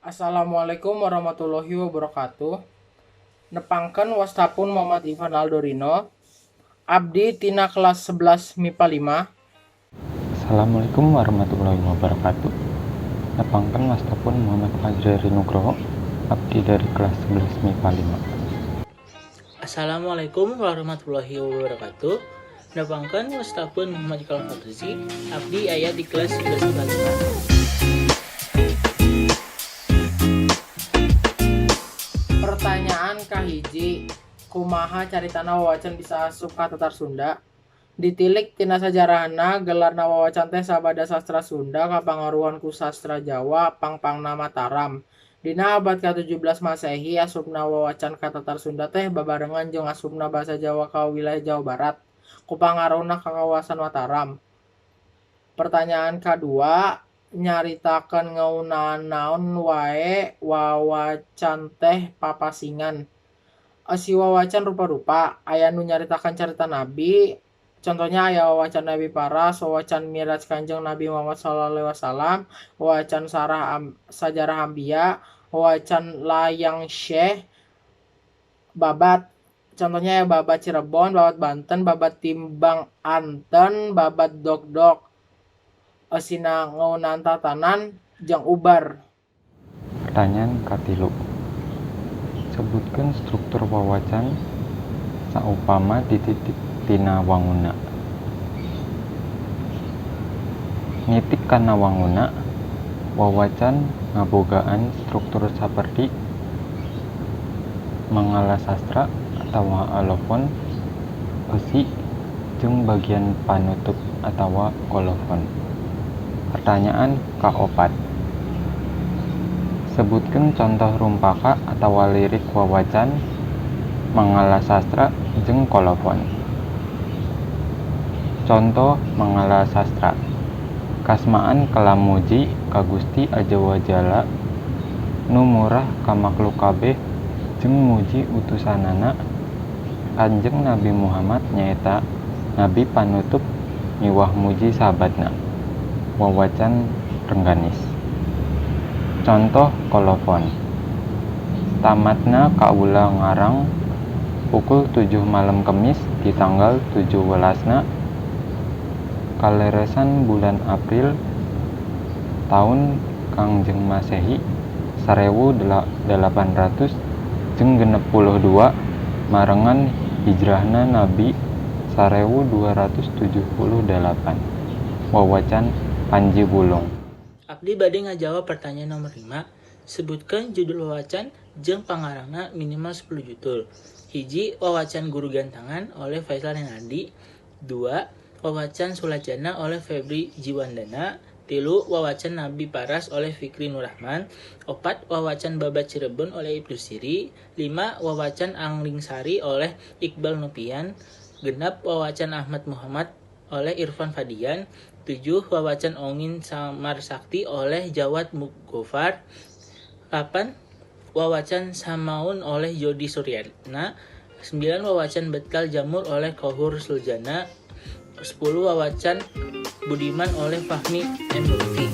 Assalamualaikum warahmatullahi wabarakatuh. Nepangkeun, wastapun Muhammad Ivan Aldorino. Abdi tina kelas 11 MIPA 5. Assalamualaikum warahmatullahi wabarakatuh. Nepangkeun, wastapun Muhammad Fajri Nugroho, abdi dari kelas 11 MIPA 5. Assalamualaikum warahmatullahi wabarakatuh. Nepangkeun, wastapun Muhammad Iqbal Fauzi, abdi aya di kelas 11 MIPA 5. Pertanyaan kahiji, kumaha caritana wawacan bisa asup ka Tatar Sunda? Ditilik tina sajarahna, gelarna wawacan teh sabada sastra Sunda kapangaruhan ku sastra Jawa, pang-pangna Mataram. Dina abad ka-17 Masehi, asupna wawacan ka Tatar Sunda teh babarengan jeung asupna basa Jawa ka wilayah Jawa Barat, ku pangaruhna ka kawasan Mataram. Pertanyaan kadua, nyaritakeun ngeunaan naon wae wawacan teh papasingan. Eusi wawacan rupa-rupa, aya nu nyaritakeun carita nabi, contohnya aya wawacan Nabi Paras, wawacan Miraj Kanjeng Nabi Muhammad sallallahu alaihi wasallam, wawacan sajarah Ambiya, wawacan Layang Syekh, babat, contohnya ya babat Cirebon, babat Banten, babat Timbang Anten, babat Dogdog, eusina ngeunaan tatanan jeung ubar. Pertanyaan katilu, sebutkeun struktur wawacan saupama dititik tina wangunna. Nitik kana wangunna, wawacan ngabogaan struktur saperti mangalasastra atawa alofon, eusi, jeung bagian panutup atawa kolofon. Pertanyaan kaopat, sebutkeun contoh rumpaka atawa lirik wawacan mangalasastra jeung kolofon. Conto mangalasastra: Kasmaan kelam muji ka Gusti Aja wa Jalla nu murah ka makluk kabeh jeung muji utusanana Kanjeng Nabi Muhammad nyaeta nabi panutup miwah muji sahabatna. Wawacan Rengganis. Contoh kolofon: Tamatna kaula ngarang pukul 7 malem Kemis di tanggal 7 welasna kaleresan bulan April taun Kangjeng Masehi 1862 marengan hijrahna Nabi 1278. Wawacan Panji Wulung. Abdi bade ngajawab pertanyaan nomor 5. Sebutkan judul wawacan jeung pangarangna minimal 10 judul. 1, Wawacan Guru Gantangan oleh Faisal Renaldi. 2, Wawacan Sulajana oleh Febri Jiwandana. 3, Wawacan Nabi Paras oleh Fikri Nurrahman. 4, Wawacan Babat Cirebon oleh Ibnu Siri. 5, Wawacan Anglingsari oleh Iqbal Nopian. 6, Wawacan Ahmad Muhammad oleh Irfan Fadian. 7, Wawacan Ongin Samar Sakti oleh Jawad Mugofar. 8, Wawacan Samaun oleh Jody Suryana. 9, Wawacan Betal Jamur oleh Kohur Suljana. 10, Wawacan Budiman oleh Fahmi M. Lutfi.